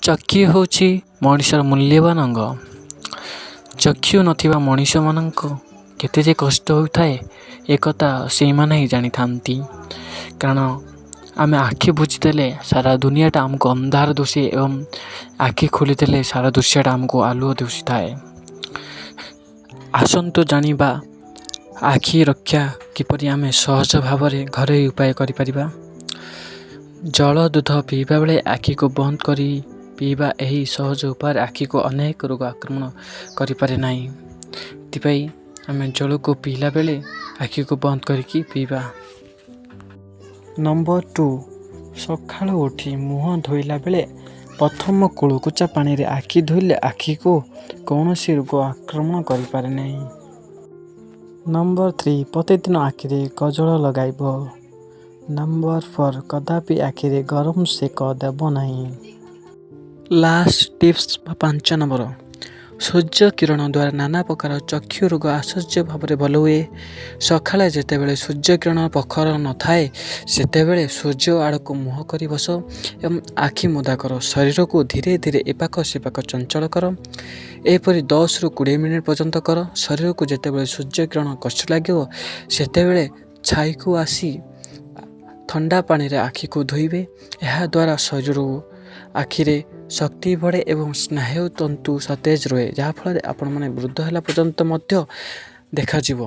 ଚକ୍ଷୁ ହେଉଛି ମଣିଷର ମୂଲ୍ୟବାନ ଅଙ୍ଗ। ଚକ୍ଷୁ ନଥିବା ମଣିଷମାନଙ୍କ କେତେ ଯେ କଷ୍ଟ ହୋଇଥାଏ, ଏକଥା ସେଇମାନେ ହିଁ ଜାଣିଥାନ୍ତି। କାରଣ ଆମେ ଆଖି ବୁଜିଦେଲେ ସାରା ଦୁନିଆଟା ଆମକୁ ଅନ୍ଧାର ଦିଶେ ଏବଂ ଆଖି ଖୋଲିଦେଲେ ସାରା ଦୃଶ୍ୟଟା ଆମକୁ ଆଲୁଅ ଦିଶିଥାଏ। ଆସନ୍ତୁ ଜାଣିବା ଆଖି ରକ୍ଷା କିପରି ଆମେ ସହଜ ଭାବରେ ଘରୋଇ ଉପାୟ କରିପାରିବା। ଜଳ ଦୁଧ ପିଇବା ବେଳେ ଆଖିକୁ ବନ୍ଦ କରି ପିଇବା। ଏହି ସହଜ ଉପାୟରେ ଆଖିକୁ ଅନେକ ରୋଗ ଆକ୍ରମଣ କରିପାରେ ନାହିଁ। ଏଥିପାଇଁ ଆମେ ଜଳକୁ ପିଇଲା ବେଳେ ଆଖିକୁ ବନ୍ଦ କରିକି ପିଇବା। ନମ୍ବର 2, ସକାଳୁ ଉଠି ମୁହଁ ଧୋଇଲା ବେଳେ ପ୍ରଥମ କୁଳୁକୁଚା ପାଣିରେ ଆଖି ଧୋଇଲେ ଆଖିକୁ କୌଣସି ରୋଗ ଆକ୍ରମଣ କରିପାରେ ନାହିଁ। ନମ୍ବର 3, ପ୍ରତିଦିନ ଆଖିରେ କଜଳ ଲଗାଇବ। ନମ୍ବର 4, କଦାପି ଆଖିରେ ଗରମ ସେକ ଦେବ ନାହିଁ। ଲାଷ୍ଟ ଟିପ୍ସ ବା 5 ନମ୍ବର, ସୂର୍ଯ୍ୟ କିରଣ ଦ୍ୱାରା ନାନା ପ୍ରକାର ଚକ୍ଷୁ ରୋଗ ଆଶ୍ଚର୍ଯ୍ୟ ଭାବରେ ଭଲ ହୁଏ। ସକାଳେ ଯେତେବେଳେ ସୂର୍ଯ୍ୟ କିରଣ ପ୍ରଖର ନଥାଏ, ସେତେବେଳେ ସୂର୍ଯ୍ୟ ଆଡ଼କୁ ମୁହଁ କରି ବସ ଏବଂ ଆଖି ମୁଦା କର। ଶରୀରକୁ ଧୀରେ ଧୀରେ ଏପାଖ ସେପାଖ ଚଞ୍ଚଳ କର। ଏପରି 10ରୁ 20 ମିନିଟ୍ ପର୍ଯ୍ୟନ୍ତ କର। ଶରୀରକୁ ଯେତେବେଳେ ସୂର୍ଯ୍ୟ କିରଣ କଷ୍ଟ ଲାଗିବ, ସେତେବେଳେ ଛାଇକୁ ଆସି ଥଣ୍ଡା ପାଣିରେ ଆଖିକୁ ଧୋଇବେ। ଏହାଦ୍ୱାରା ଶରୀରରୁ ଆଖିରେ ଶକ୍ତି ବଢ଼େ ଏବଂ ସ୍ନାୟୁ ତନ୍ତୁ ସତେଜ ରୁହେ, ଯାହାଫଳରେ ଆପଣମାନେ ବୃଦ୍ଧ ହେଲା ପର୍ଯ୍ୟନ୍ତ ମଧ୍ୟ ଦେଖାଯିବ।